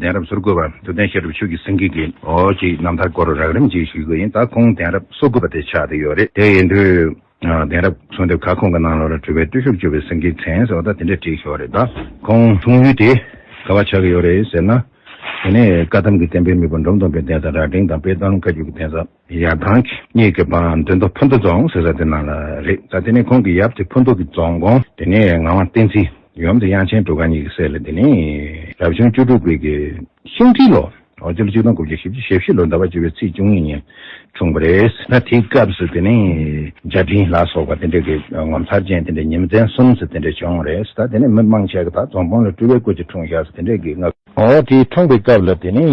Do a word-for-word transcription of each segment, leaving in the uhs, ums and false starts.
གདན་རབས་སོ་དགུ་པ་ཐུབ་བསྟན་བཤད་སྒྲུབ་ཆོས་ཀྱི་སེང་གེ་གི་འོ་ཅིག་རྣམ་ཐར་སྐོར་རགས་རིམ་ཅིག་ཞུ་གི་ཡིན། ད་ཁོང་གདན་རབས་སོ་དགུ་པ་དེ་ཆགས་བསྡད་ཡོད་རེད། དེ་ཡིན་དུས་གདན་རབས་གསོལ་འདེབས་ཁ་སྐོང་གི་ནང་ལོགས་ལ་གྲུབ་པའི་བརྟུལ་ཞུགས་སྤྱོད་པའི་སེང་གེའི་མཚན་ཟེར་བ་ད་དེ་འདྲ་བྲིས་ཤོག་རེད། ད་ཁོང་འཁྲུངས་ཡུལ་དེ་ག་བ་ཆགས་ཀྱི་ཡོད་རེད་ཟེར་ན། དེ་ནས་བཀའ་གདམས་ཀྱི་བསྟན་པའི་མེས་པོ་འབྲོམ་སྟོན་པའི་གདན་ས་རྭ་སྒྲེང་དང་དཔལ་སྟག་ལུང་བཀའ་བརྒྱུད་ཀྱི་གདན་ས་ཡར་ཐང་གཉིས་ཀྱི་བར་མདོ་མདོ་ཕུ་མདོ་རྫོང་ཟེར་ས་དེ་ནང་ལ་རེད། ད་དེ་ནས་ཁོང་གི་ཡབ་དེ་ཕུ་མདོ་གི་རྫོང་དགོན། དེ་ནས་ངག་དབང་བསྟན་འཛིན་ཡུམ་དེ་དབྱངས་ཅན་སྒྲོལ་དཀར་གཉིས་ཀྱི་སྲས་ལ། དེ་ནས་རབ་བྱུང་བཅུ་དྲུག་པའི་གི་ཤིང་སྤྲེལ་ལོ། འོ་སྤྱི་ལོ་ཆིག་སྟོང་དགུ་བརྒྱ་བཞི་བཅུ་ཞེ་བཞི་ལོ་ཟླ་བ་བཅུ་པའི་ཚེས་བཅུ་གཉིས་ཉིན་འཁྲུངས་པ་རེད། ད་དེའི་སྐབས་སུ་དེ་ནས་འཇའ་སྤྲིན་ལ་སོགས་པ་དེ་འདྲ་གི་ངོ་མཚར་ཅན་དེ་འདྲ་ཉིན་མཚན་གསུམ་ཙམ་དེ་འདྲ་བྱུང་རེད། ད་དེ་ནས་མི་མང་ཆེ་གི་ད་རྫོང་དཔོན་ལ་སྤྲུལ་པའི་སྐུ་ཅིག་འཁྲུངས་ཤག་ཟེར་དེ་འདྲ་གི་ང་། འོ་དེ་འཁྲུངས་པའི་སྐབས་ལ་དེ་ནས་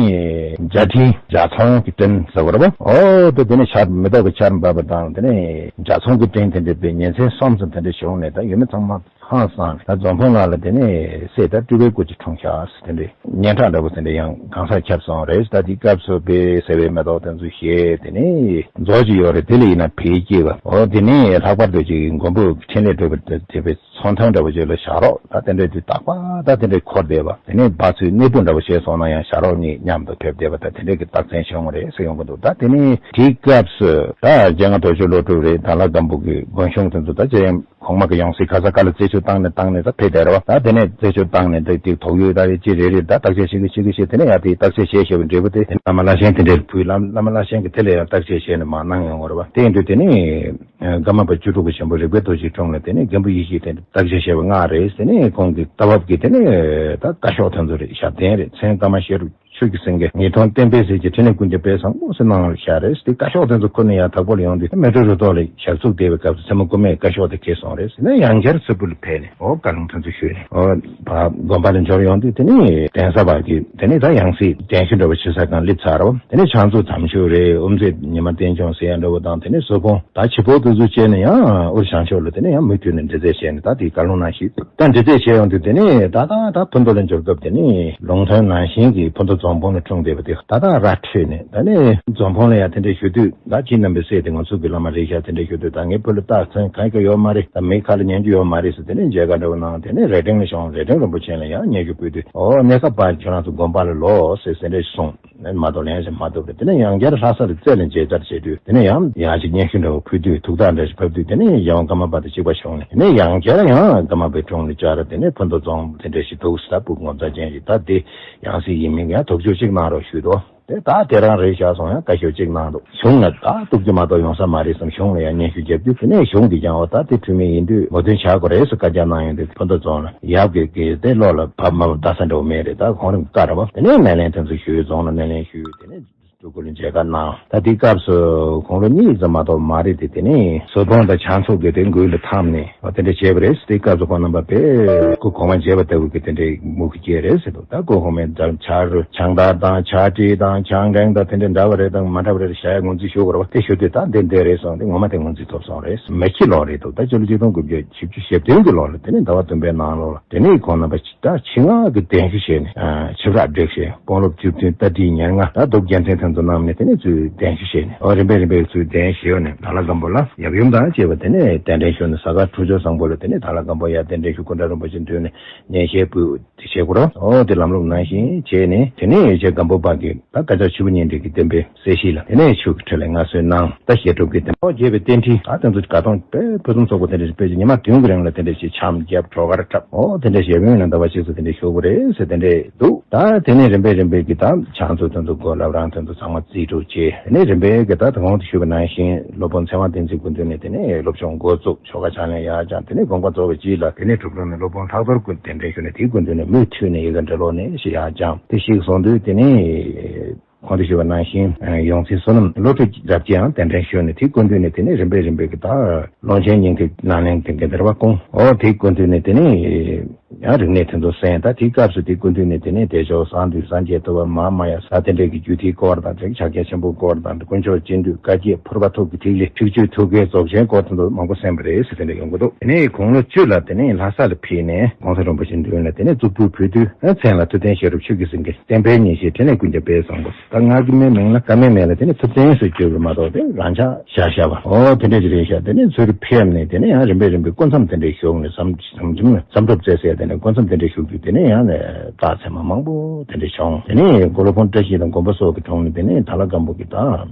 འཇའ་སྤྲིན་འཇའ་ཚོན་གྱི་སྤྲིན་ཟེར་བ་རེད་པ། འོ་དེ་དེ་ནས་ཆར་མེ་ཏོག་གི་ཆར་འབབ་པ་དང་དེ་ནས་འཇའ་ཚོན་གྱི་སྤྲིན་དེ་འདྲ་བས་ཉིན་མཚན་གསུམ་ཙམ་དེ་འདྲ་བྱུང་ནས་ད་ཡུལ་མི་ཚང་མ་ཧང་སངས་ནས། ད་རྫོང་དཔོན་ལགས་ལ་དེ་ནས་སྲས་ད་སྤྲུལ་པའི་སྐུ་ཅིག་འཁྲུངས་ཤག་ཟེར་དེ་འདྲ་སྙན་གྲགས་འདྲ་པོ་དེ་འདྲ་ཡང་གང་སར་ཁྱབ་སོང་རེད། ད་དེ་སྐབས་སུ་དཔེ་སེར་བའི་མེ་ཏོག་དེ་ཚོ་བཞད་དེ་ནས་མཛོ་ཅིག་ཡོད་རེད། དེ་ལ་ཡིན་ན་བལ་སྐྱེས་པ། འོ་དེ་ནས་ལྷག་པར་དུ་ཅིག་མགོན་པོ་འཕྲིན་ལས་སྒྲུབ་པ་དེ་བས་ཚོང་དོན་འདྲ་པོ་བྱས་ལ་ཞག་རོགས་ད་དེ་འདྲས་དུས་རྟག་པར་ད་དེ་འདྲས་འཁོར་བསྡད་པ། དེ་ནས་སྦ་ཚུལ་གནས་སྤོ་འདྲ་པོ་བྱས་སོང་ན་ཡང་ཞག་རོགས་གཉིས་མཉམ་དུ་ཕེབས་བསྡད་པ་ད་དེ་འདྲས་ཀྱི་རྟགས་མཚན་བྱུང་བ་རེད་ཟེར་ཡོང་གི་འདུག་ད་དེ་ནས་དེའི་སྐབས་སུ་ད་རྗེ་ང་དོལ་ཆོས་ལོ་དྲུག་རེད། དྭགས་ལྷ་སྒམ་པོ་གི་དགོན་གཞུང་དེ་ཚོ་ད་ཇེ་ཡང་གོང་མ་གི་ཡང་སྲིད་ག་ས་ག་ལ་རྩད་གཅོད་བཏང་ནས་བཏང་ནས་ད་ཕེབས་བསྡད་རེད་པ། ད་དེ་ནས་རྩད་གཅོད་བཏང་ནས་ད་དེ་དོགས་ཡོད་ད་རེད། ཅི་རེད་རེད། ད་བརྟག་དཔྱད་བྱེད་གི་བྱེད་གི་བྱེད། དེ་ནས་ཡང་དེ་བརྟག་དཔྱད་བྱས་བྱས་པའི་འབྲས་བུ་དེ་བླ་མ་བླ་ཆེན་དེ་འདྲས་བུས། བླ་མ་བླ་མ་བླ་ཆེན་གྱིས་དེ་ལ་ཡང་བརྟག་དཔྱད་བྱས་ནས་མར་གནང་ཡོང་བ་རེད་པ། དེ་ཡིན་དུས་དེ་ནས། ཨ་སྒར་མ་པ་བཅུ་དྲུག་པ་ཆེན་པོ་རིག་པའི་རྡོ་རྗེའི་དྲུང་ལ་དེ་ནས་མགོན་པོ་ཡེ་ཤེས་དེ་བརྟག་དཔྱད་བྱས་པ་ལྔ་རེད། དེ་ནས་ཁོང་གི་རྟ་བབས་ཀྱི་དེ་ནས་ད་བཀའ་ཤོག་དེ་ཚོ་རེད། ཞབས་བརྟན་རེད། མཚན་བཀའ་མ་བཤད་སྒྲུབ་ཆོས་ཀྱི་སེང་གེ། ངེས་དོན་བསྟན་པའི་ཟས་ཀྱི་ཕྲིན་ལས་ཀུན་ཁྱབ་དཔལ་བཟང་པོ་ཟེར་གནང་བཞག་རེད། དེ་བཀའ་ཤོག་དེ་ཚོ་ཁུར་ནས་ཡར་དྭགས་པོ་ལ་ཡོང་དུས་མལ་གྲོ་རུ་ཐོག་ལ་ཞག་ཚུགས་བསྡད་པའི་སྐབས་སུ་མཚན་མོ་རྐུན་མས་བཀའ་ཤོག་དེ་ཁྱེར་སོང་རེད། དེ་ནས་ཡང་བསྐྱར་སིལ་བུ་ལ་ཕེབས་ནས་འོ་བཀའ་ལུང་དེ་ཚོ་ཞུས་ནས་འོ་ཕར་དགོན་པ་ལ་འབྱོར་ཡོང་དུས་དེ་ནས་གདན་ས་བར་གྱི་དེ་ནས་ད་ཡང་སྲིད་གདན་ཞུ་འདྲ་བོ་བྱེད་ས་གང་སླེབས་ཚར་རོ། དེ་ནས་ཕྱག་མཛོད་དམ་ཆོས་རེད། དབུ་མཛད་ཉི་མ་བསྟན་སྐྱོང་ཟེར་ཡ་འདྲ་བོ་དང་། དེ་ནས་བཟོད་དཔང་ད་བྱེད་ཕོགས་དེ་ཚོ་བཅད་ནས་ཡང་ཨུ་རུ་བྱང་ཕྱོགས་ལ་དེ་ནས་ཡང་མུ་མཐུད་ནས་འདྲི་རྩད་བྱས་ནས་ད་དེའི་བཀའ་ལུང་ནང་བཞིན་ད་འདྲི་རྩད་བྱས་ཡོང་དུས་དེ་ནས་ད་ད་ད་ཕུ་མདོ་ལ་འབྱོར་སྐབས་དེ་ནས་ལུང་སྟོན་ནང་བཞིན་གྱི་ཕུ་མདོ་རྫོང་དཔོན་ལ་འཁྲུངས་བསྡད་པ་དེ་ད་ད་ར་འཕྲོད་ནས་ད་ནས་རྫོང་དཔོན་ལ་ཡང་དེ་འདྲ་ཞུ་དུས་ད་ཁྱེད་རྣམ་པའི་སྲས་དེ་ང་ཚོ་གི་བླ་མ་རེད་ཤག་དེ་འདྲ་ཞུ་དུས་ད་ངའི་བུ་ལ་རྟགས་མཚན་གང་ཡང་ཡོད་མ་རེད། ད་མི་ཁ་ལ་ཉན་རྒྱུ་ཡོད་མ་རེད་ཟེར། དེ་ནས་མཇལ་ཁ་འདྲ་བོ་གནང་། དེ་ནས་རྭ་སྒྲེང་ལ་བྱུང་། རྭ་སྒྲེང་རིན་པོ་ཆེ་ལ་ཡང་སྙན་ཞུ་ཕུལ་དུས་ཨོ་གནས་སྐབས་བར་ཁྱོད་རང་ཚོ་དགོན་པ་ལ་ལོག་ཟེར་ཟེར་འདྲ་གསུངས། མ་གཏོགས་ལན་ཞིག་མ་ཐོབ་རེད། དེ་ནས་ཡང་བསྐྱར་ལྷ་ས་ལ་རྩད་ལ་མཇལ་བཅར་བྱས་དུས་དེ་ནས་ཡང་ཡང་ཅིག་སྙན་ཞུ་འདྲ་བོ་ཕུལ་དུས་ཐུགས་ཐག་འདྲ་ཞིག་ཕབ་དུས་དེ་ནས་རྒྱལ་དབང་ཀརྨ་པ་དང་གཅིག་པ་བྱུང་ནས་དེ་ནས་ཡང་བསྐྱར་ཡང་ཀརྨ་པའི་དྲུང་ལ་བཅར། དེ་ནས་ཕུ་མདོ་རྫོང་དེ་འདྲ་ཞིག་འདུག་ཟེར། ད་སྤུ་གུ་ངོ་མཚར་ཅན་ཞིག་ད་དེ་ཡང་སྲིད་ཡིན་མིན་ཡང་དོགས་གཅོད་ཅིག་གནང་རོགས་ཞུས་དོ། དེ་ད་དེ་རང་རེད་ཤག་སོང་། ཡང་བཀའ་ཤོག་ཅིག་གནང་འདུག་གཞུང་ལ་ད་གཏུག་རྒྱུ་མ་གཏོགས་ཡོང་ས་མ་རེད་བསམ་གཞུང་ལ་ཡང་སྙན་ཞུ་བརྒྱབ་དུས་དེ་ནས་གཞུང་གིས་ཀྱང་འོ་ད་དེ་འཁྲུལ་མེད་ཡིན་དུས་ངོ་སྟོན་བྱ་དགོས་རེད་ཟེར་བཀའ་རྒྱ་གནང་ཡོང་དུས་ཕུ་མདོ་རྫོང་ལ་ཡབ་ཀྱི་གི་དེ་བློ་ལ་བབ་མ་བབ་ལྟ་ས་འདྲ་བོ་མེད་རེད། ད་ཁོང་རང་བཀའ་རེད་པ། དེ་ནས་སྣེ་ལེན་དེ་ཚོ་ཞུས། རྫོང་ལ་སྣེ་ལེན་ཞུས། དེ་ནས་སྤྲུལ་སྐུ་ལ་མཇལ་ཁ་གནང་། ད་དེའི་སྐབས་སུ་དགུང་ལོ་གཉིས་ཙམ་མ་གཏོགས་མ་རེད་དེ། དེ་ནས་བཟོད་དཔང་དང་ཕྱག་མཛོད་ཀྱི་དེ་མགུལ་ལ་འཐམས་ནས་འོ་དེ་འདྲ་བྱས་པ་རེད། དེའི་སྐབས་སུ་ཁོང་རྣམ་པ་དཔེ་སྐུ་གོང་མ་མཇལ་བ་ལྟ་བུ་གི་དེ་འདྲའི་མུ་གེ་སྐྱེས་རེད་ཟེར་འདུག་ད་སྐུ་གོང་མའི་ཕྱག་རོལ་ཕྱག་དར་དང་ཕྱག་བྲིས་དང་ཕྱག་འགྲེང་དང་དེ་འདྲ་འདྲ་བ་རེད་དང་མ་འདྲ་བ་རེད་བྱ་ཡ་ངོས་འཛིན་ཞུ་དགོས་རེད་པ། དེ་ཞུ་དུས་ད་འདི་འདི་རེད་སོང་། དེ་ངོ་མ་དེ་ངོས་འཛིན་ཐོབ་སོང་རེད། མེ་ཁྱི་ལོ་རེད་འདུག་ད་སྤྱི་ལོ་ཆིག་སྟོང་དགུ་བརྒྱ་བཞི་བཅུ་ཞེ་བདུན་གྱི་ལོ་ལ་དེ་ནས་ཟླ་བ་བདུན་པའི་ནང་ལོགས་ལ་དེ་ནས་ཁོང་རྣམ་པ་ད་ཆེད་མངགས་ཀྱི་གདན་ཞུ་བྱས་ནས་ཆིབས་རགས་བསྒྲིགས་བྱས་དཔོན་སློབ་བཅུ་བདུན་རྟ་དྲེལ་ཉེར་ལྔ་ད་སྟོབས་རྒྱལ་མཚན་དེ་ཚོ་བསྣམས་ནས་དེ་ནས་ཚུར་གདན་ཞུ་བྱས་ནས་འོ་རིམ་པས་རིམ་པས་ཚུར་གདན་ཞུས་ནས་དྭགས་ལྷ་སྒམ་པོ་ལ་ཡབ་ཡུམ་དང་བཅས་པ་དེ་ནས་གདན་འདྲེན་ཞུས་ནས་གཟའ་སྐར་ཁྲོ་ཆོས་བཟང་པོ་ལ་དེ་ནས་དྭགས་ལྷ་སྒམ་པོ་ཡར་གདན་འདྲེན་ཞུ། སྐུ་འདྲ་རིན་པོ་ཆེ་མདུན་ནས་སྙན་ཤལ་ཕུལ། དེ་བྱེད་དགོས་རོགས། འོ་དེ་ལམ་ལུགས་ནང་བཞིན་བྱས་ནས་དེ་ནས་རྗེ་སྒམ་པོ་པ་གིས་ད་བཀའ་ཕྱག་ཆུ་བོ་གཉིས་འདྲེས་ཀྱི་བསྟན་པའི་གསལ་བྱེད་ལ་དེ་ནས་ཆོས་ཀྱི་ཁྲིད་ལ་མངའ་གསོལ་གནང་། ད་བཤད་སྒྲུབ་ཀྱི་དེ་འོ་རྒྱས་པའི་རྟེན་འབྲེལ་ད་དེ་ཚོ་དགའ་སྟོན་དཔེ་ཕུན་སུམ་ཚོགས་པོ་དེ་འདྲ་ཞིག་དཔེ་ཆ་ཉི་མ་བདུན་གྱི་རིང་ལ་དེ་འདྲ་ཞིག་འཆམ་རྒྱབ་བྲོ་གར་འཁྲབ། འོ་དེ་འདྲ་ཞིག་ཡབ་ཡུམ་ལ་ཟླ་བ་གཅིག་ཙམ་དེ་འདྲ་བཞུགས་པ་རེད་ཟེར་དེ་འདྲ་འདུག་ད་དེ་ནས་རིམ་པས་རིམ་པས་ཀྱི་ད་ཕྱག་མཛོད་དེ་ཚོ་སྒོ་བསླབ་རང་དེ་ཚོ་ཚང་མ་རྩིས་སྤྲོད་བྱས། དེ་ནས་རིམ་པས་ཀྱི་ད་དེ་གོང་དུ་ཞུས་པ་ནང་བཞིན་སློབ་དཔོན་ཚེ་དབང་བསྟན་འཛིན་སྐུ་མདུན་ནས་དེ་ནས་སློབ་སྦྱོང་འགོ་བཙུགས། ཆོ་ག་ཕྱག་ལེན་ཡར་སྦྱངས། དེ་ནས་དགོངས་པ་རྫོགས་པའི་རྗེས་ལ་དེ་ནས་གྲུབ་གྲོལ་ནས་སློབ་དཔོན་ལྷག་རྡོར་སྐུ་གདན་འདྲེན་ཞུས་ནས་དེའི་སྐུ་མདུན་ནས་མུ་མཐུད་ནས་ཡི་གེ་འབྲི་ཀློག་ནས་ཞེས་ཡར་སྦྱངས། དེ་ཞིག་སོང་དུས་དེ་ནས་གོང་དུ་ཞུས་པ་ནང་བཞིན་ཡོངས་འཛིན་བསོད་ནམས་བློ་གྲོས་རབ་རྒྱས་ཡང་གདན་འདྲེན་ཞུས་ནས་དེའི་སྐུ་མདུན་ནས་དེ་ནས་རིམ་པས་རིམ་པས་ཀྱི་ད་ཀློང་ཆེན་སྙིང་ཐིག་ལག་ལེན་གྱི་འགན་འདིར་བ་སྐོང་། འོ་དེའི་སྐུ་མདུན་ནས་དེ་ནས་ཡང་རིག་གནས་དེ་ཚོ་གསན། ད་དེའི་སྐབས་སུ་དེའི་སྐུ་མདུན་ནས་དེ་ནས་བདེ་མཆོག་གསང་འདུས་སངས་རྒྱས་ཐུབ་པ་མ་ཧཱ་མ་ཡ་ས་དེ་འདྲའི་གི་རྒྱུད་སྡེའི་སྐོར་དང་དེ་ཕྱག་རྒྱ་ཆེན་པོའི་སྐོར་དང་དཀོན་མཆོག་སྤྱི་འདུས་བཀའ་བརྒྱད་ཕུར་པ་ཐུབ་ཀྱི་ཐིག་ལེ་ཁྲེགས་ཆོད་ཐུགས་ཀའི་རྫོགས་ཆེན་སྐོར་དེ་ཚོ་མང་པོ་གསན་པ་རེད་ཟེར་དེ་འདྲ་ཡོང་གི་འདུག་དེ་ནས་དགུང་ལོ་བཅུ་ལ་དེ་ནས་ལྷ་ས་ལ་ཕེབས་ནས་གོང་ས་རིན་པོ་ཆེ་མདུན་ལ་དེ་ནས་གཙུག་ཕུད་ཕུལ་དུས་མཚན་ལ་ཐུབ་བསྟན་བཤད་སྒྲུབ་ཆོས་ཀྱི་སེང་གེ་བསྟན་པའི་ཉི་ཟེར་ཕྲིན་ལས་ཀུན་ཁྱབ་དཔལ་བཟང་པོ། ད་སྔགས་ཀྱི་མའི་མིང་ལ་བཀའ་མའི་མིང་ལ་དེ་ནི་ཐུབ་བསྟན་ཟེར་བརྗོད་པ་མ་གཏོགས་དེ་རང་ཅག་བཞག་བཞག་པ་འོ་དེ་འདྲ་ཅིག་རེད་ཤག་དེ་ནས་ཚུར་ཕེབས་ནས་དེ་ནས་ཡང་རིམ་པས་རིམ་པས་སྐུ་མཚམས་དེ་འདྲ་ཞུགས་ནས་བསམ་བསམ་བསམ་གྲུབ་རྩེ་སའི་ དེ་ནས་སྐུ་མཚམས་དེ་འདྲ་བཞུགས་དུས་དེ་ནས་ཡང་ནས་རྟགས་མཚན་མ་མང་པོ་དེ་འདྲ་བྱུང་། དེ་ནས་མགོ་ལོག་ཁོང་བཀྲ་ཤིས་དང་མགོན་པོ་སོགས་ཀྱི་དྲུང་ནས་དེ་ནས་དྭགས་ལྷ་སྒམ་པོ་གི་ད་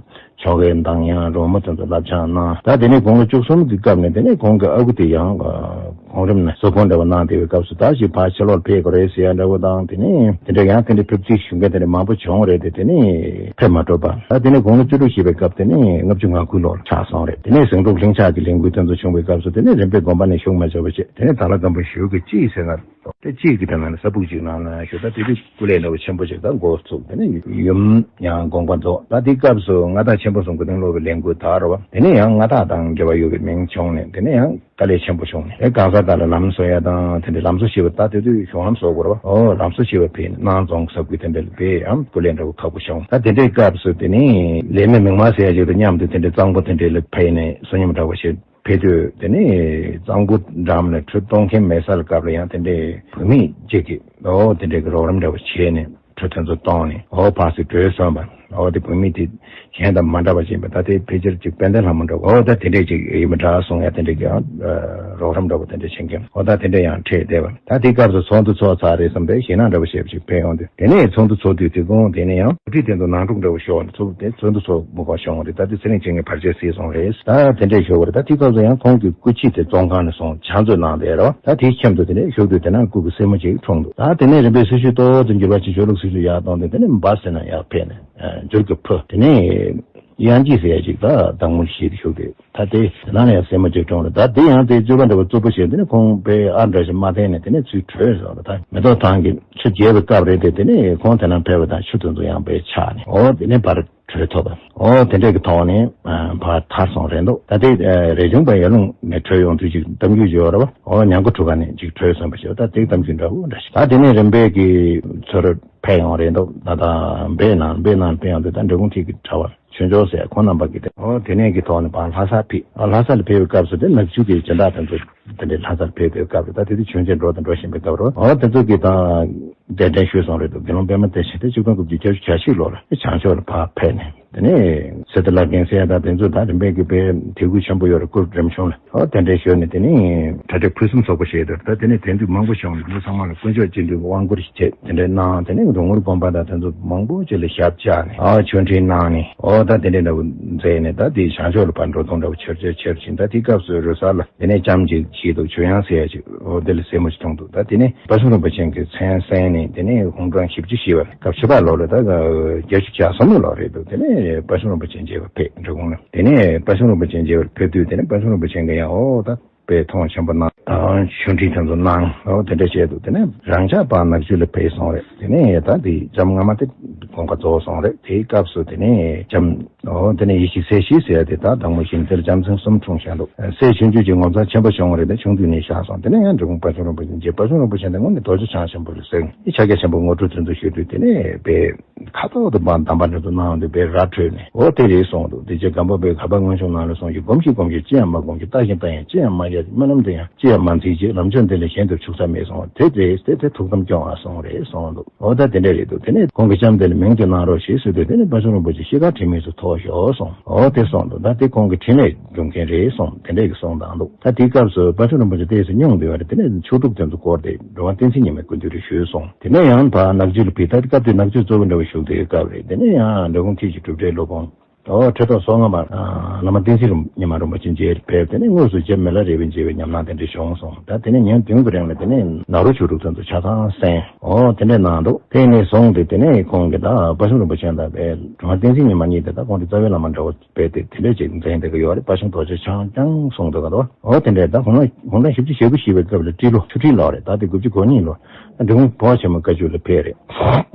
ཆོ་གའི་གདངས་དབྱངས་རོལ་མོ་དེ་ཚོ་བསླབ་སྦྱང་གནང་། ད་དེ་ནས་དགུང་ལོ་བཅུ་གསུམ་གྱི་སྐབས་ནས་དེ་ནས་ཁོང་གི་ཨ་ཁུ་དེ་ཡང་གོང་རིམ་ནས་གསོ་སྐོང་འདྲ་བོ་གནང་བསྡད་པའི་སྐབས་སུ་ད་ཅིག་ཕར་ཕྱི་ལོགས་ཕེབས་དགོས་རེད་ཟེར་ཡ་འདྲ་བོ་དང་། དེ་ནས་དེ་འདྲ་ཡང་དེ་འདྲ་ཕེབས་རྩིས་ཞུ་མཁན་དེ་འདྲ་མང་པོ་བྱུང་རེད་དེ། དེ་ནས་ཕེབས་མ་ཐུབ་པ། ད་དེ་ནས་དགུང་ལོ་བཅུ་དྲུག་བཞེས་པའི་སྐབས་དེ་ནས་ལྔ་བཅུ་ང་དགུའི་ལོར་ཆགས་སོང་རེད། དེ་ནས་ཟིང་འཁྲུག་ལྷིང་འཇགས་ཀྱི་ལས་འགུལ་དེ་ཚོ་བྱུང་བའི་སྐབས་སུ་དེ་ནས་རིམ་པས་དགོངས་པ་ནས་བཞུགས་མ་བྱས་པ་བྱས། དེ་ནས་དྭགས་ལྷ་སྒམ་པོ་བཞུགས་ཀྱི་ཅི་ཟེར་ན། དེ་གཅིག་གི་དེ་ནང་ནས་ས་ཕུག་ཅིག་ནང་ན་བཞུགས། ད་དེ་དུས་སྐུ་ལས་འདྲ་བོ་ཆེན་པོ་ཅིག་ད་འགོ་བཙུགས། དེ་ནས་ཡུམ་ཡང་དགོངས་པ་རྫོགས། ད་དེ་སྐབས་སུ་མངའ་བདག་ཆེན་པོ་གསུམ་སྐུ་རྟེན་སློབ་པའི་ལས་འགུལ་དར་བ། དེ་ནས་ཡང་མངའ་བདག་དང་འབྲེལ་བ་ཡོད་པའི་མིང་བྱུང་ནས་དེ་ནས་ཡང་དཀའ་ལས་ཆེན་པོ་བྱུང་ནས། དེ་གང་ཟག་དག་ལ་ལམ་བཟོ་ཡ་དང་དེ་འདྲའི་ལམ་བཟོ་ཞེས་པ་ད་དེ་དུས་གཞུང་ལམ་བཟོ་དགོས་རེད་བ། ཨོ་ལམ་བཟོ་ཞེས་པ་ཕེབས་ནས་སྣང་རྫོང་ས་ཁུལ་དེ་འདྲ་ལ་ཕེབས་ཡང་སྐུ་ལས་འདྲ་བོ་ཁག་པོ་བྱུང་། ད་དེ་འདྲའི་སྐབས་སུ་དེ་ནས་ལས་མེད་མིག་དམར་ཟེར་ཡ་ཅིག་དང་མཉམ་དུ་དེ་འདྲའི་གཙང་པོ་དེ་འདྲའི་ལ་ཕེབས་ནས་བསོད་སྙོམས་འདྲ་བོ་ཞིག་ཕེབས་དུས་དེ་ནས་གཙང་པོ་འགྲམ་ནས་ཁྲུ་སྟོང་ཁེམ་མེད་ས་ལ་སྐབས་ལ་ཡང་དེ་འདྲའི་བུད་མེད་ཅིག་གིས་ཨོ་དེ་འདྲའི་གི་རོགས་རམ་འདྲ་བོ་བྱས་ནས་ཁྲུ་དེ་ཚོ་བཏོན་ནས་ཨོ་ཕར་ཚུར་བྲོས་སོང་བ། ཨོ་དེ་བུད་མེད་དེ་གཞན་དང་མ་འདྲ་བ་ཞིག་ཡིན་པ། ད་དེ་ཕལ་ཆེར་ཅིག་དཔལ་ལྡན་ལྷ་མོ་འདྲ་བོ། ཨོ་ད་དེ་འདྲའི་ཅིག་ཡིན་པ་འདྲ་གསུང་ཡ་དེ་འདྲའི་གི་ཡང་རོགས་རམ་འདྲ་བོ་དེ་འདྲ་བྱེད་མཁན། ཨོ་ད་དེ་འདྲ་ཡང་འཕྲད་བསྡད་པ། ད་དེ་སྐབས་སུ་ཚོགས་འདུ་ཚོགས་ཚར་རེད་བསམ་པའི་ཞེད་སྣང་འདྲ་བོ་ཞེ་པོ་ཅིག་འཕེལ་ཡོང་དུས། དེ་ནས་ཚོགས་འདུ་ཚོགས་དུས་དེ་དགོང་དེ་ནས་ཡང་སྐུ་ཁྲིད་དེ་ཚོ་ནང་འཁྲུག་འདྲ་བོ་ཤོར་ནས་ཚོགས་དེ་ཚོགས་འདུ་ཚོགས་མི་དགོས་བྱུང་བ་རེད། ད་དེ་ཚེ་རིང་བྱེད་མཁན་བར་ཆད་སེལ་སོང་རེད། ད་དེ་འདྲས་ཤོར་བ་རེད། ད་དེ་སྐབས་སུ་ཡང་ཁོང་གི་སྐུ་ཁྲིད་དེ་བཙོན་ཁང་ནས་སོང་ཕྱག་མཛོད་གནང་བསྡད་རེད་བ། ད་དེའི་ཁྱིམ་དུ་དེ་ནས་བཞུགས་དུས་དེ་ན་སྐུ་གི་སྲས་མོ་ཅིག་འཁྲུངས་འདུག་ད་དེ་ནས་རིམ་པས་སྲི་ཞུ་ཏོག་ཙམ་འགྱུར་བ་ཅིག་ཆོས་ལུགས་སྲི་ཞུ་ཡར་གཏོང་དུས་དེ་ནས་འབའ་ཟེར་ན་ཡར་ཕེབས་ནས་འགྱུར་གྱི་ཕུ་དེ་ནས་དབྱངས་སྐྱིད་ཟེར་ཡ་ཅིག་ད་བདག་མོ་ཞིག་བཞུགས་དུས། ད་དེ་དེ་ནང་ལ་ཡང་སྲས་མོ་གཅིག་འཁྲུངས་རེད། ད་དེ་ཡང་དེ་རྩོད་པ་འདྲ་བོ་རྩུབ་པོ་བྱས། དེ་ནས་ཁོང་དཔེ་ཨ་འདྲ་ཞིག་མ་བསྟན་ནས་དེ་ནས་ཚུར་བྲོས་སོང་རེད། ད་མེ་ཏོག་ཐང་གི་ཆུ་རྒྱས་པའི་སྐབས་རེད་དེ། དེ་ནས་ཁོང་དེ་ན་ཕེབས་པ་དང་ཆུ་དེ་ཚོ་ཡང་དཔེ་ཆག་ནས་ཨོ་དེ་ནས་ཕར་བྲོས་ཐུབ་པ། ཨོ་དེ་འདྲས་ཀྱི་ཐོག་ནས་ཕར་ཐར་སོང་རེད་འདུག་ད་དེ་རས་ཆུང་པ་ཡར་ཀླུང་ནས་བྲོས་ཡོང་དུས་ཅིག་གཏམ་རྒྱུད་ཅིག་ཡོད་རེད་བ། ཨོ་ཉང་གོ་གྲུ་ཁ་ནས་ཅིག་བྲོས་སོང་བ་ཞིག་ད་དེ་གཏམ་རྒྱུད་འདྲ་བོ་འདྲ་ཞིག་ད་དེ་ནས་རིམ་པས་ཀྱི་ཚུར་ཕེབས་ཡོང་རེད་འདུག་ད་ད་འབའ་ནང་འབའ་ནང་ཕེབས་ཡོང་དུས་ད་འབྲི་གུང་མཐིལ་གྱི་གྲྭ་བ་ཆོས་འབྱོར་ཟེར་ཁོང་རྣམ་པ་གིས་དེ་ཨོ་དེ་ནས་ཀྱི་ཐོག་ནས་ཕར་ལྷ་སར་ཕེབས། ཨོ་ལྷ་ས་ལ་ཕེབས་པའི་སྐབས་སུ་དེ་ནག་ཆུ་གི་སྦྱིན་བདག་དེ་ཚོ་དེ་འདྲའི་ལྷ་སར་ཕེབས་པའི་སྐབས་རེད། ད་དེ་དུས་ཆོས་མཇལ་འགྲོ་དང་འགྲོ་བཞིན་པའི་སྐབས་རེད། ཨོ་དེ་ཚོ་གིས་ད་གདན་འདྲེན་ཞུས་སོང་རེད་འདུག་དགེ་སློང་པད་མ་བདེ་ཆེན་དེ་ཆིག་སྟོང་དགུ་བརྒྱ་བརྒྱད་ཅུ་གྱ་གཅིག་ལོར་བྱང་ཕྱོགས་ལ་ཕར་ཕེབས་ནས། དེ་ནས་གསེར་རྟ་བླ་རྒན་ཟེར་ཡ་དང་དེ་ཚོ་ད་རིམ་པས་ཀྱི་དཔེ་དད་གུས་ཆེན་པོ་ཡོད་རེད། སྐུ་རིམ་བྱུང་ལ། ཨོ་དེ་འདྲའི་ཞོར་ནས་དེ་ནས་གྲ་སྒྲིག་ཕུན་སུམ་ཚོགས་པོ་བྱས་འདུག་ད་དེ་ནས་དེང་དུས་མང་པོ་བྱུང་ལ། དེ་ཚང་མ་ལ་དཀོན་མཆོག་སྤྱི་འདུས་ཀྱི་དབང་བསྐུར་ཞིག་བྱས་དེ་འདྲའི་གནང་། དེ་ནས་འབྲི་གུང་དགོན་པ་དང་དེ་ཚོ་མང་པོ་ཅིག་ལ་ཞབས་བཅགས་ནས་ཨ་ཆོས་འཕྲིན་གནང་ནས། ཨོ་ད་དེ་འདྲའི་འདྲ་བོ་མཛད་ནས་ད་དེ་བྱང་ཕྱོགས་ལ་ཕར་འགྲོ་སྟངས་འདྲ་བོ་ཆེར་ཆེར་ཆེར་ཕྱིན། ད་དེ་སྐབས་སུ་རུ་སར་ལ་དེ་ནས་ལྕམ་ཅིག་བྱས་འདུག་ཆོས་དབྱངས་ཟེར་ཡ་ཅིག་ཨོ་དེ་ལ་སྲས་མོ་ཅིག་འཁྲུངས་འདུག་ད་དེ་ནས་དཔལ་གསུང་རིན་པོ་ཆེ་གི་མཚན་གསན་ནས་དེ་ནས་དགུང་གྲངས་བཞི་བཅུ་བཞེས་པ་ལ། སྐབས་ཕྱི་པ་ལོ་ལ་ད་བརྒྱད་ཅུ་གྱ་གསུམ་ལོ་རེད་འདུག་དེ་ནས་དཔལ་གསུང་རིན་པོ་ཆེ་མཇལ་བར་ཕེབས། འབྲི་གུང་ལ། དེ་ནས་དཔལ་གསུང་རིན་པོ་ཆེ་མཇལ་བར་ཕེབས་དུས་དེ་ནས་དཔལ་གསུང་རིན་པོ་ཆེ་གིས་ཡང་ཨོ་ད་དཔེ་མཐོང་ཆེན་པོ་གནང་། ཨོ་ཆོས་འཕྲིན་དེ་ཚོ་གནང་། ཨོ་དེ་འདྲ་བྱས་འདུག་དེ་ནས་རང་ཅག་ཕར་ནག་ཆུ་ལ་ཕེབས་སོང་རེད། དེ་ནས་ད་དེ་ལྕམ་སྔ་མ་དེ་དགོངས་ཁ་རྫོགས་སོང་རེད། དེའི་སྐབས་སུ་དེ་ནས་ལྕམ་ཨོ་དེ་ནས་ཡེ་ཤེས་སྲས་བཞི་ཟེར་ཡ་དེ་ད་དང་པོ་ཞིག་དེར་རྒྱལ་མཚན་གསུམ་འཁྲུངས་བཞག་འདུག་སྲས་ཆུང་ཆུང་ཅིག་ངོ་མཚར་ཆེན་པོ་བྱུང་བ་རེད། དེ་ཆུང་དུས་ནས་བཞག་སོང་། དེ་ནས་ཡང་འབྲི་གུང་དཔལ་གསུང་རིན་པོ་ཆེ་མཇལ། དཔལ་གསུང་རིན་པོ་ཆེ་འདི་དངོས་གནས་རྡོ་རྗེ་འཆང་ཆེན་པོ་རེད་ཟེར། ཨི་ཕྱག་རྒྱ་ཆེན་པོ་ངོ་སྤྲོད་དེ་ཚོ་ཞུས་དུས་དེ་ནས་དཔེ་ཁ་ཐོག་ཏུ་བ་གདམས་པ་འདི་ཚོ་གནང་འདུག་དཔེ་ར་འཕྲོད་ནས། ཨོ་དེ་རེད་གསུངས་འདུག་དེ་རྗེ་སྒམ་པོ་པའི་གར་པ་མངོན་ཕྱུག་ནང་ལ་གསུངས་ཀྱི། སྒོམ་ཞིག་སྒོམ་ཞིག་ཅི་ཡང་མ་སྒོམ་ཞིག་ལྟ་ཞིང་ལྟ་ཡང་ཅི་ཡང་མ་རྒྱག་ཅིང་། སྨོན་ལམ་འདི་ཡང་ཅི་ཡང་མ་འཛིན་ཅིག་ལམ་མཆོག་འདི་ལས་གཞན་དུ་ཆུག་ས་མེད་གསུངས། དེ་རེད་དེ་དེ་ཐུགས་དམ་སྐྱོང་བ་གསུངས་རེད་གསུངས་འདུག་ཨོ་ད་དེ་འདྲ་རེད་འདུག་དེ་ནས་ཁོང་གི་ལྕམ་དེ་ལ་མིང་དེ་གནང་རོགས་ཞེས་ཟེར་དུས་དེ་ནས་དཔལ་གསུང་རིན་པོ་ཆེ་ཤེལ་དཀར་དྲི་མེད་དུ་ཐོགས་ཤོག་གསུངས། ཨོ་དེ་གསུངས་འདུག་ད་དེ་ཁོང་གི་འཕྲིན་ལས་སྒྲུབ་མཁན་རེད་གསུངས། དེ་འདྲས་ཀྱི་གསུངས་བཏང་འདུག་ད་དེའི་སྐབས་སུ་དཔལ་གསུང་རིན་པོ་ཆེ་ཏོག་ཙམ་སྙུང་བསྡད་པ་རེད། དེ་ནས་ཆོས་དྲུག་དེ་ཚོ་བསྐོར་ཏེ་འགྲོ་བ་བསྟན་འཛིན་ཉི་མའི་སྐུ་མདུན་དུ་ཞུས་སོང་། དེ་ནས་ཡང་ཕར་ནག་ཆུ་ལ་ཕེབས། ད་སྐབས་དེ་ནག་ཆུ་གཙོ་བོ་འདྲ་བོ་བཞུགས་དེའི་སྐབས་རེད། དེ་ནས་ཡང་འབྲི་གུང་མཐིལ་གྱི་གྲུབ་འབྲས་སློབ་དཔོན། ཨོ་ཁྲི་ཐོག་སོ་ལྔ་པ་བླ་མ་བསྟན་འཛིན་ཉི་མ་རིན་པོ་ཆེ་མཇལ་ཕེབས། དེ་ནས་དངོས་སུ་རྗེ་མི་ལ་རས་པའི་མཇལ་བའི་ཉམས་སྣང་དེ་འདྲ་བྱུང་སོང་། ད་དེ་ནས་ཉིན་བདུན་གྱི་རིང་ལ་དེ་ནས་ནཱ་རོ་ཆོས་དྲུག་དེ་ཚོ་ཆ་ཚང་གསན། ཨོ་དེ་འདྲས་གནང་འདུག་དེ་ནས་བཟུང་སྟེ་དེ་ནས་ཁོང་གིས་ད་དཔལ་གསུང་རིན་པོ་ཆེ་དང་དཔལ་གྲུབ་དབང་བསྟན་འཛིན་ཉི་མ་གཉིས་དེ་ད་ཁོང་གི་རྩ་བའི་བླ་མ་འདྲ་བོ། དཔེ་དེ་དེ་འདྲ་ཅིག་མཛད་བསྡད་ཀྱི་ཡོད་རེད། དཔལ་གཤམ་རྡོ་རྗེ་འཆང་ཀྱང་གསུངས་འདུག་ག་འདུག་འོ་དེ་འདྲ། ད་ཁོང་ལ་ཁོང་ལ་བཞི་བཅུ་ཞེ་དགུ་བཞེས་པའི་སྐབས་ལ་སྤྲེལ་ལོ་ཆུ་སྤྲེལ་ལོ་རེད། ད་དེ་དགུ་བཅུ་གོ་གཉིས་ལོ་འབྲི་གུང་བོད་ཆེན་མོ་བཀའ་བརྒྱུད་ལ་ཕེབས་རེད།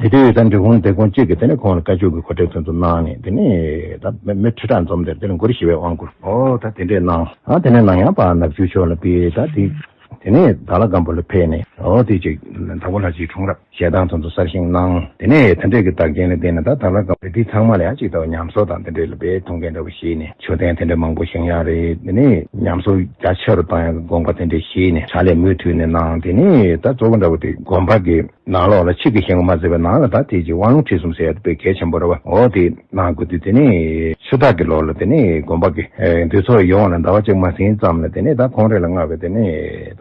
དེ་དུས་ད་འབྲི་གུང་སྡེ་དགོན་གཅིག་གིས་དེ་ནས་ཁོང་ལ་བཀའ་བརྒྱུད་ཀྱི་གོ་སྒྲིག་དེ་ཚོ་གནང་ནས། དེ་ནས་ད་མི་མི་ཁྲི་ཕྲག་འཛོམས་དེར་དེ་ནས་གུ་རུ་ཞི་བའི་དབང་བསྐུར། འོ་ད་དེ་འདྲས་གནང་། ཨ་དེ་ནས་ནང་ཡང་པ་ནག་ཆུ་ཕྱོགས་ལ་ཕེབས། ད་དེ། དེ་ནས་དྭགས་ལྷ་སྒམ་པོ་ལ་ཕེབས་ནས། འོ་དེ་ཅིག་དྭགས་པོ་ལྷ་རྗེའི་འཁྲུངས་རབས་ཞལ་ཐང་དེ་ཚོ་གསར་བཞེངས་གནང་། དེ་ནས་དེ་འདྲས་ཀྱི་བདག་རྐྱེན་ལ་བརྟེན་ནས་ད་དྭགས་ལྷ་སྒམ་པོ་དེ་ཚང་མ་ལ་ཡང་ཅིག་ད་ཉམས་གསོ་དང་དེ་འདྲས་ལ་དཔེ་ཐུགས་འགན་འདྲ་བོ་བཞེས་ནས་མཆོད་རྟེན་དེ་འདྲས་མང་པོ་བཞེངས་ཡག་རེད། དེ་ནས་ཉམས་གསོ་རྒྱ་ཆེ་རུ་བཏང་ཡག་གི་དགོངས་པ་དེ་འདྲས་བཞེས་ནས་ཕྱག་ལས་མུ་མཐུད་ནས་གནང་། དེ་ནས་ད་གཙོ་བོ་འདྲ་བོ་དེ་དགོན་པ་གི་ནང་ལོགས་ལ་ཕྱི་གི་ཞེན་ཁོག་མ་བརྩི་བའི་ནང་ལ་ད་དེ་ཅིག་དབང་ལུང་ཁྲིད་གསུམ་ཟེར་ཡག་དེ་དཔེ་གལ་ཆེན་པོ་རེད་བ། འོ་དེ་གནང་དགོས་དུས། དེ་ནས་ཆུ་སྟག་གི་ལོ་ལ་དེ་ནས་དགོན་པ་གི་འདུས་ཚོགས་ཡོངས་ལ་ཟླ་བ་གཅིག་མ་ཟིན་ཙམ་ལ་དེ་ནས་ད་ཁོང་རེ་ལ་མངགས་པའི་དེ་ནས་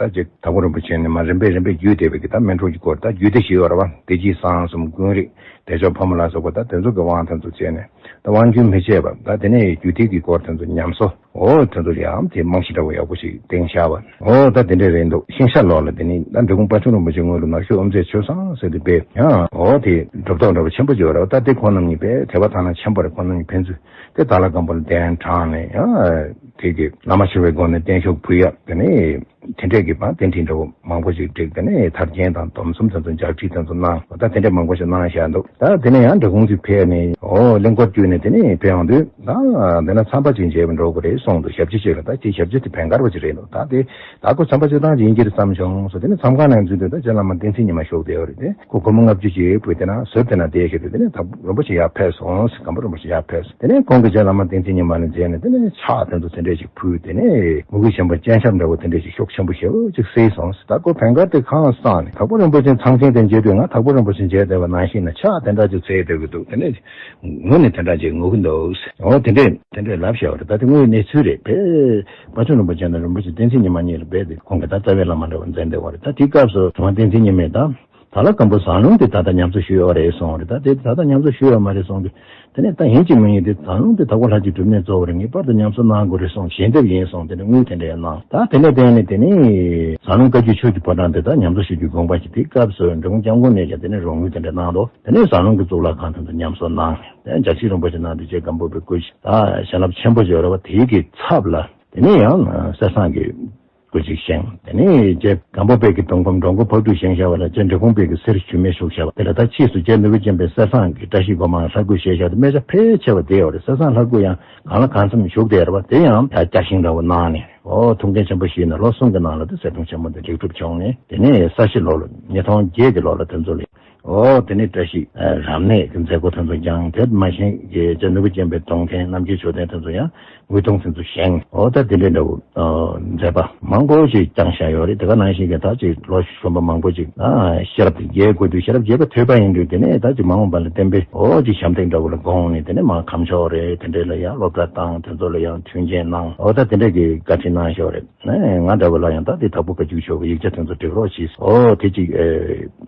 ད་ ཅིག་དྭགས་པོ་རིན་པོ་ཆེ་ནས་མར་རིམ་པས་རིམ་པས་བརྒྱུད་བསྡད་པའི་གི་ད་སྨིན་གྲོལ་གྱི་སྐོར། ད་རྒྱུད་སྡེ་བཞི་ཡོད་རེད་བ། བདེ་སྐྱིད་བཟང་གསུམ། ཀུན་རིག། བདེ་མཆོག་ཕོ་མོ་ལ་སོགས་པ། ད་དེ་ཚོ་གི་དབང་དེ་ཚོ་བྱས་ནས། ད་དབང་རྒྱུན་མི་ཆད་པ། ད་དེ་ནས་རྒྱུད་སྡེ་གི་སྐོར་དེ་ཚོ་ཉམས་གསོ། འོ་དེ་ཚོ་ལ་ཡང་དེ་རྨང་གཞི་འདྲ་བོ་ཡག་པོ་ཞིག་བཏིང་བཞག་པ། འོ་ད་དེ་འདྲ་རེད་འདུག་ཤིང་བྱ་ལོ་ལ་དེ་ནི་ད་འབྲི་གུང་དཔལ་མཆོག་རིན་པོ་ཆེ་སྔོན་ལ་ནག་ཆུ་དབུ་མཛད་ཆོས་བཟང་ཟེར་དུ་སྦས་ཡང་། འོ་དེ་གྲུབ་ཐོབ་འདྲ་བོ་ཆེན་པོ་ཅིག་ཡོད་རེད་བ། ད་དེ་ཁོང་རྣམ་གཉིས་དཔེ་དད་པ་དག་སྣང་ཆེན་པོ་རེད། ཁོང་རྣམ་གཉིས་ཕན་ཚུན་དེ་དྭགས་ལྷ་སྒམ་པོ་ལ་གདན་དྲངས་ནས་ཡང་དེ་གི་བླ་མ་མཆོད་པའི་སྒོ་ནས་བརྟན་བཞུགས་ཕུལ་ཡ། དེ་ནས་དེ་འདྲས་ཀྱི་བ་དེ་འདྲའི་འདྲ་བོ་མང་པོ་ཞིག་བསྒྲིགས། དེ་ནས་ཐར་རྒྱན་དང་སྡོམ་གསུམ་དེ་ཚོ་ལྗགས་ཁྲིད་དེ་ཚོ་གནང་། ད་དེ་འདྲས་མང་པོ་ཞིག་གནང་བཞག་འདུག་ད་དེ་ནས་ཡང་འབྲི་གུང་དུ་ཕེབས་ནས། འོ་གླིང་སྐོར་བརྒྱུད་ནས་དེ་ནས་ཕེབས་ཡོང་དུས། ད་འདི་ན་མཚམས་པ་ཅིག་མཇལ་བར་འགྲོ་དགོས་རེད་གསུངས་འདུག་ཞབས་ཕྱི་ཅིག་ལ། ད་ཅིག་ཞབས་ཕྱི་དེ་བན་དཀར་བ་ཅིག་རེད་འདུག་ད་དེ་ད་ཁོ་མཚམས་པ་སྤྱིར་བཏང་ཅིག་ཡིན་གྱི་རེད་བསམ་བྱུང་། སོ་དེ་ནས་མཚམས་ཁང་ནང་འཛུལ་དུས་ད་རྗེ་བླ་མ་བསྟན་འཛིན་ཉི་མ་བཞུགས་བསྡད་ཡོད་རེད་དེ། ཁོ་སྒོར་མོ་ལྔ་བཅུ་ཅིག་ཕུལ། དེ་ན་ཟུར་དེ་ན་བསྡད་བཞག་དུས། དེ་ནས་དྭགས་པོ་རིན་པོ་ཆེ་ཡར་ཕེབས་སོང་། སྒམ་པོ་རིན་པོ་ཆེ་ཡར་ཕེབས་སོང་། དེ་ནས་ཁོང་གིས་རྗེ་བླ་མ་བསྟན་འཛིན་ཉི་མ་ལ་མཇལ་ནས། དེ་ནས་ཕྱག་དེ་ཚོ་དེ་འདྲས་ཅིག་ཕུལ། དེ་ནས་མོས་གུས་ཆེན་པོ་སྤྱན་ཆབ་འདྲ་བོ་དེ་འདྲས་ཅིག་ཤུགས་ཆེན་པོ་ཞེ་པོ་ཅིག་གསོལ་སོང་། ད་ཁོ་བན་དཀར་དེ་ཁ་སང་ནས་དྭགས་པོ་རིན་པོ་ཆེ་ཚང་ཆེན་དེ་མཇལ་དུས། ང་དྭགས་པོ་རིན་པོ་ཆེ་མཇལ་བསྡད་པ་ནང་བཞིན་ན་ཕྱག་དེ་འདྲ་ཅིག་འཚལ་བསྡད་ཀྱི་འདུག་དེ་ནས་ངུ་ནས་དེ་འདྲ་ཅིག་ངུ་གི་འདུག་འོ་དེ་འདྲས་དེ་འདྲས་ལབ་བཞག་པ་རེད། ད་དེ་དངོས་ཡོད་གནས་ཚུལ་རེད། དཔེ་དཔལ་མཆོག་རིན་པོ་ཆེ་དང་རིན་པོ་ཆེ་བསྟན་འཛིན་ཉི་མ་གཉིས་ལ་རྦད་དེ་ཁོང་གིས་ད་རྩ་བའི་བླ་མ་འདྲ་བོ་མཛད་བསྡད་པ་རེད། ད་དེའི་སྐབས་སུ་གྲུབ་དབང་བསྟན་འཛིན་ཉི་མས་ད་དྭགས་ལྷ་སྒམ་པོ་ཟངས་ལུང་དེ་ད་ལྟ་ཉམས་གསོ་ཞུས་ཡོད་རེད་གསུངས་པ་རེད། ད་དེ་ད་ལྟ་ཉམས་གསོ་ཞུས་ཡོད་མ་རེད་གསུངས་དུས། དེ་ནས་ད་ཡིན་གཅིག་མིན་གཅིག་དེ་ཟངས་ལུང་དེ་དྭགས་པོ་ལྷ་གཅིག་སྒྲུབ་གནས་གཙོ་བོ་རེད། ངེས་པར་དུ་ཉམས་གསོ་གནང་དགོས་རེད་གསུངས། ཞལ་འདེབས་ཡིན་གསུངས། དེ་ནས་དངུལ་དེ་འདྲ་ཡང་གནང་། ད་དེ་ནས་དེ་ནས་དེ་ནས་ཟངས་ལུང་བཀའ་བརྒྱུད་ཆོས་ཀྱི་ཕོ་བྲང་དེ་ད་ཉམས་གསོ་ཞུ་རྒྱུའི་དགོངས་པ་ཞིག་དེའི་སྐབས་སུ་འབྲི་གུང་སྐྱབས་མགོན་ནས་ཀྱང་དེ་ནས་རོགས་དངུལ་དེ་འདྲ་གནང་འདུག་དེ་ནས་ཟངས་ལུང་གི་གཙུག་ལག་ཁང་དེ་ཚོ་ཉམས་གསོ་གནང་། དེ་ནས་འཇའ་ཆེན་རིན་པོ་ཆེ་ནང་དུ་རྗེ་སྒམ་པོ་པའི་སྐུ་ཞིག་ད་བྱིན་རླབས་ཆེན་པོ་ཡོད་རེད་བ། དེའི་གི་ཚབ་ལ་དེ་ནས་ཡང་གསེར་ཟངས་ཀྱི་སྐུ་ཅིག་བཞེངས། དེ་ནས་རྗེ་སྒམ་པོ་པའི་གི་གདུང་འབུམ་འགྲོ་མགོན་ཕག་གྲུས་བཞེངས་བཞག་པ་ལ་རྗེ་འབྲི་གུང་པའི་གི་གསེར་ཞུན་མས་བཞུགས་བཞག་པ་དེ་ལ། ད་ཕྱིས་སུ་རྗེ་ནོར་བུ་ཅན་པའི་གསེར་ཟངས་ཀྱི་བཀྲ་ཤིས་སྒོ་མང་ལྷ་སྐུ་བཞེངས་བཞག་དེ་སྨད་ཆ་ཕལ་ཆེ་བ་དེ་ཡོད་རེད། གསེར་ཟངས་ལྷ་སྐུ་ཡང་གང་ལ་གང་འཚམ་བཞུགས་བསྡད་རེད་བ། དེ་ཡང་ད་བསྐྱར་བཞེངས་འདྲ་བོ་གནང་ནས། འོ་ཐུགས་འགན་ཆེན་པོ་བཞེས་ནས་ལོ་གསུམ་གྱི་ནང་ལ་དེ་གསེར་གདུང་ཆེན་མོ་དེ་ལེགས་གྲུབ་བྱུང་ནས། དེ་ནས་ས་གཞི་ལོ་ལ་ཉིས་སྟོང་བརྒྱད་ཀྱི་ལོ་ལ་དེ་ཚོ་ལ། འོ་དེ་ནས་བཀྲ་ཤིས་རབ་གནས་ཀྱི་མཛད་སྒོ་དེ་ཚོ་བསྐྱངས། དེ་མ་གཞི་གི་རྗེ་ནོར་བུ་ཅན་པའི་གདུང་རྟེན་རྣམ་རྒྱལ་མཆོད་རྟེན་དེ་ཚོ་ཡང་དངུལ་གདུང་དེ་ཚོ་བཞེངས། འོ་ད་དེ་འདྲའི་འདྲ་བོ་མཛད་པ་མང་པོ་ཞིག་བསྐྱངས་བཞག་ཡོད་རེད། དེ་ག་ནང་བཞིན་གྱི་ད་ཅིག་ལོ་གཞོན་པ་མང་པོ་ཅིག་ཤེས་རབ་དེ་རྒྱས་དགོས་དུས། ཤེས་རབ་རྒྱས་པ་ཐོས་པ་ཡིན་དུས། དེ་ནས་ད་ཅིག་མ་འོངས་པ་ལ་བརྟན་པའི་འོ་ཅིག་ཞབས་འདེགས་འདྲ་བོ་ལ་དགོངས་ནས། དེ་ནས་མར་ཁམས་ཕྱོགས་རེད། དེ་འདྲས་ལ་ཡང་སློབ་གྲྭ་བཏང་། དེ་ཚོ་ལ་ཡང་མཐུན་རྐྱེན་གནང་། འོ་ད་དེ་འདྲས་ཀྱི་བཀའ་དྲིན་གནང་ཞོར་རེད། ང་འདྲ་བོ་ལ་ཡང་ད་དེ་དྭགས་པོ་བཀའ་བརྒྱུད་ཆོས་ཀྱི་ཡིག་ཆ་དེ་ཚོ་སྒྲིག་རོགས་གྱིས། འོ་དེ་ཅིག་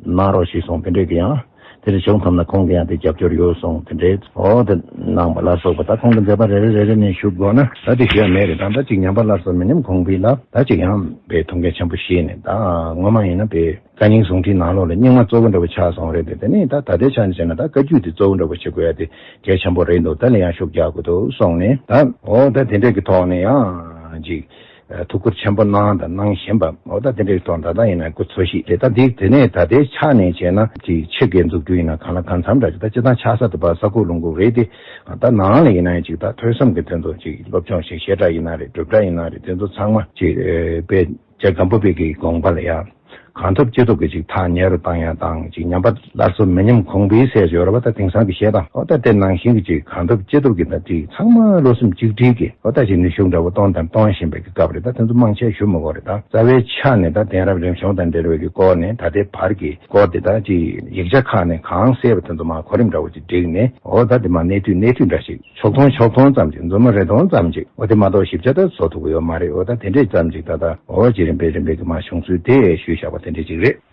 གནང་རོགས་གྱིས་གསུངས། དེ་འདྲས་ཀྱི་ཡང་དེ་འདྲས་བྱུང་ཐུབ་ན་ཁོང་གི་ཡང་དེ་རྒྱབ་སྐྱོར་ཡོད་གསུངས། དེ་འདྲས་འོ་དེ་གནང་བ་ལ་སོགས་པ། ད་ཁོང་གི་མཛད་པ་རེ་རེ་རེ་རེ་ནས་ཞུ་དགོས་ན་ད་དེ་ཞུ་ཡ་མེད་རེད། ད་ད་ཅིག་ཉམས་པ་སླར་གསོ་མི་ཉམས་གོང་འཕེལ་ལ་ད་ཅིག་ཡང་དཔེ་ཐུགས་འགན་ཆེན་པོ་བཞེས་ནས། ད་སྔོན་མ་ཡིན་ན་དཔེ་བཀའ་རྙིང་ཟུང་འབྲེལ་ནང་ལོགས་ལ་རྙིང་མ་གཙོ་བོ་འདྲ་བོ་ཆགས་སོང་རེད་དེ། དེ་ནས་ད་ད་ལྟའི་ཆ་ནས་བྱས་ན་ད་བཀའ་བརྒྱུད་དེ་གཙོ་བོ་འདྲ་བོ་བྱེད་དགོས་ཡ་དེ་གལ་ཆེན་པོ་རེད་འདུག་ད་ལ་ཡང་ཤུགས་རྒྱག་དགོས་འདུག་གསུངས་ནས། ད་འོ་ད་དེ་འདྲས་ཀྱི་ཐོག་ནས་ཡང་ཅིག་ཐུགས་ཁུར་ཆེན་པོ་གནང་དང་གནང་བཞིན་པ། འོ་ད་དེ་འདྲས་ཀྱི་ཐོག་ད་ལྟ་ཡིན་ན་སྐུ་འཚོ་བཞུགས་རེད། ད་འདི་དེ་ནས་ད་ལྟའི་ཆ་ནས་བྱས་ན་ཅིག་ཕྱི་རྒྱལ་འཛུགས་སྐྲུན་ཡིན་ན་གང་ལ་གང་འཚམ་འདྲ་ཅིག་ད་སྤྱིར་བཏང་ཆགས་ས་དེ་ཕར་ས་ཁུག་ལུང་ཁུག་རེད་དེ། ད་ནང་ལ་ཡིན་ན་ཡང་ཅིག་ད་ཐོས་བསམ་གྱི་དེ་ཚོ་ཅིག་སློབ་སྦྱོང་ཞིག་བཤད་གྲྭ་ཡིན་ན་རེད། སྒྲུབ་གྲྭ་ཡིན་ན་རེད། དེ་ཚོ་ཚང་མ་ཅིག་དཔེ་རྗེ་སྒམ་པོ་པའི་གི་དགོངས་པ་ལ་ཡང་གང་ཐུབ་ཅི་ཐུབ་ཀྱིས་ཅིག་ཐག་ཉེ་རུ་བཏང་ཡ་དང་། ཅིག་ཉམས་པ་སླར་གསོ་མི་ཉམས་གོང་འཕེལ་ཟེར་ཡོད་རེད་བ། ད་དེང་སང་གི་བཤད་སྟངས། འོ་ད་དེ་ནང་བཞིན་གྱི་ཅིག་གང་ཐུབ་ཅི་ཐུབ་ཀྱིས་ད་ཅིག་ཚང་མ་བློ་སེམས་གཅིག་སྒྲིལ་གྱིས་འོ་ད་ཅིག་ནུས་ཤུགས་འདྲ་བོ་གཏོང་དང་གཏོང་བཞིན་པའི་གི་སྐབས་རེད། ད་དེ་ཚོ་མང་ཆེ་ཞུ་མི་དགོས་རེད། ད་རྩ་བའི་ཆ་ནས་ད་གདན་རབས་རིམ་བྱོན་དང་འབྲེལ་བའི་གི་སྐོར་ནས་ད་ལྟའི་བར་གྱི་སྐོར་དེ་ད་ཅིག་ཡིག་ཆ་ཁག་ནས་གང་གསལ་བ་དེ་ཚོ་མར་གོ་རིམ་འདྲ་བོ་ཅིག་བསྒྲིགས་ནས། འོ་ད་དེ་མར་གནས་དུས་གནས་དུས་འདྲ་ཞིག་ཕྱོགས་མཐོང་ཕྱོགས་མཐོང་ཙམ་ཅིག་མཛུབ་མོ་རེ་སྟོང་ཙམ་ཅིག་འོ་དེ་མ་གཏོགས་ཞིབ་ཆ་ད་བཟོ་ཐུབ་ཀྱི་ཡོད་མ་རེད། འོ་ད་དེ་འདྲས་ཙམ་ཅིག་ད་ད་འོ་ཅིག་རིམ་པས་རིམ་པས་ཀྱི་མར་བྱུང་ཚུལ་དེ་ཞུས་བཞག་པ་དེ་འདྲས་ཅིག་རེད།